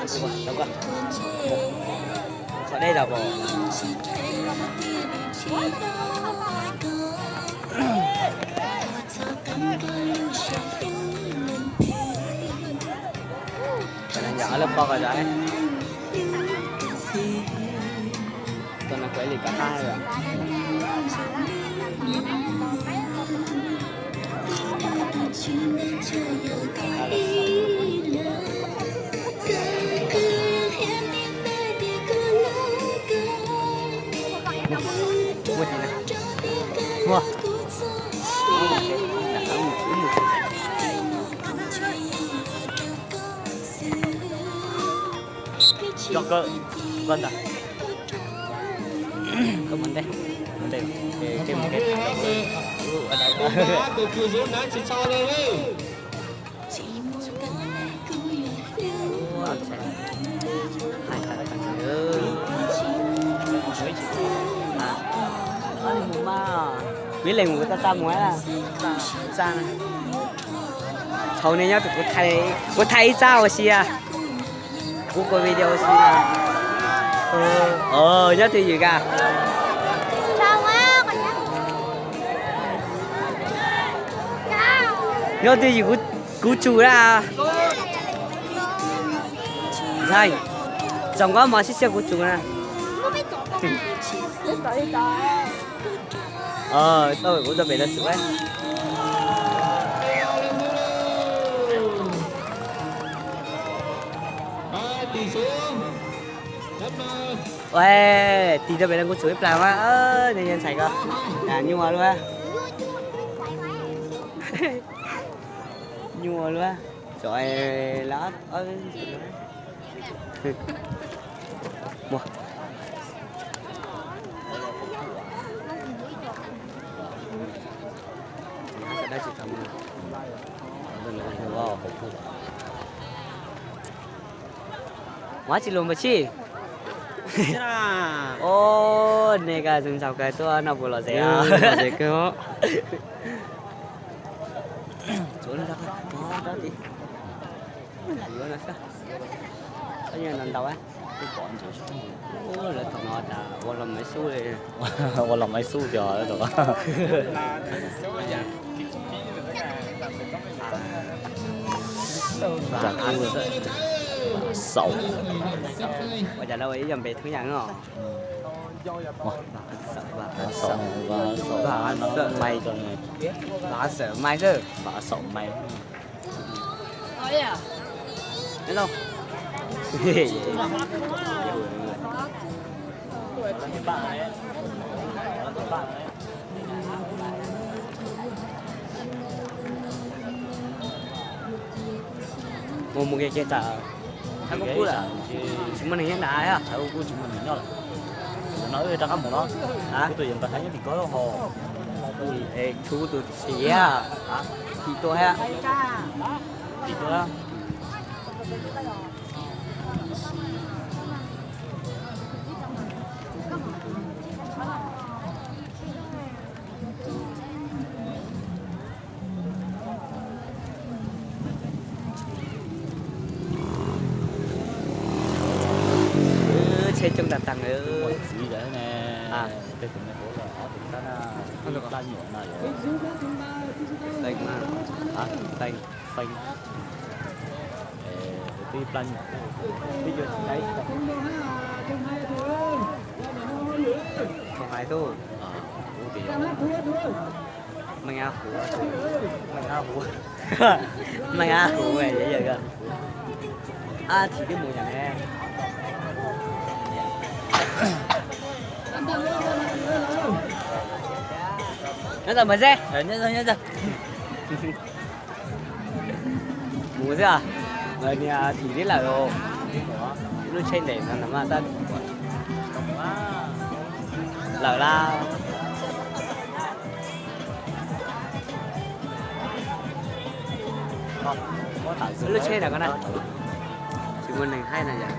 Tau koj. Txog deb tau pom. Cov no yog ob lub pob ko yom. Tuaj no kuv ib li kov qab yom. Cov kawm, koj ntag. Koj mus ntej, mus ntej, ej, mus ntej. Kuv ib leeg mus kuv txaj txaj mus. Thaum nej nyob kuv, kuv thaij ib txaj ua si. Kuv kuj video si. Nyob twg ywm ka? Nyob twg ywm kuv tsum na. Ntxhais, txaus nqab mov sib xyaw kuv tsum na. Kuv tau pem no tsum. Ua, tig tau pem no kuv tsum ib plag mas, nej ntxhais ko. Nyuaj luaj. Nyuaj luaj. Tso lawm. Ua tsis luag npawg Tshij. Os, nej koj zoo nraug kawg tuaj noj puas lom zem os. Ntaus, lawv thaum no tas ua los maiv xub li. Ua los maiv xub tiag. Xaum. Ua cas lawv ua ib yam npe thoob yam os. Xaum Maiv. Xaum Maiv. Mus mus kiag kiag tas, tsis muaj neeg nyob na, tsis muaj neeg nyob lawm. No wb rov qab mus no, kuv tus yawm npawg Haiv nyob tim ko ho. Kuv tus tim, tim tua thiab. Tim tua. Tsheb coob tas tas. Feeb, feeb. Hais tu. Meej Ab Huv, Meej Ab Huv, Meej Ab Huv, yog yog. Ab, thim twb mus yam ne. Nyob tau mas ze. Mus xwb, niag thim tib lawm. Lub tsheb ntev no mas tab lawm lawm. Lub tsheb ntawm ko na, tsis muaj neeg haib na yom.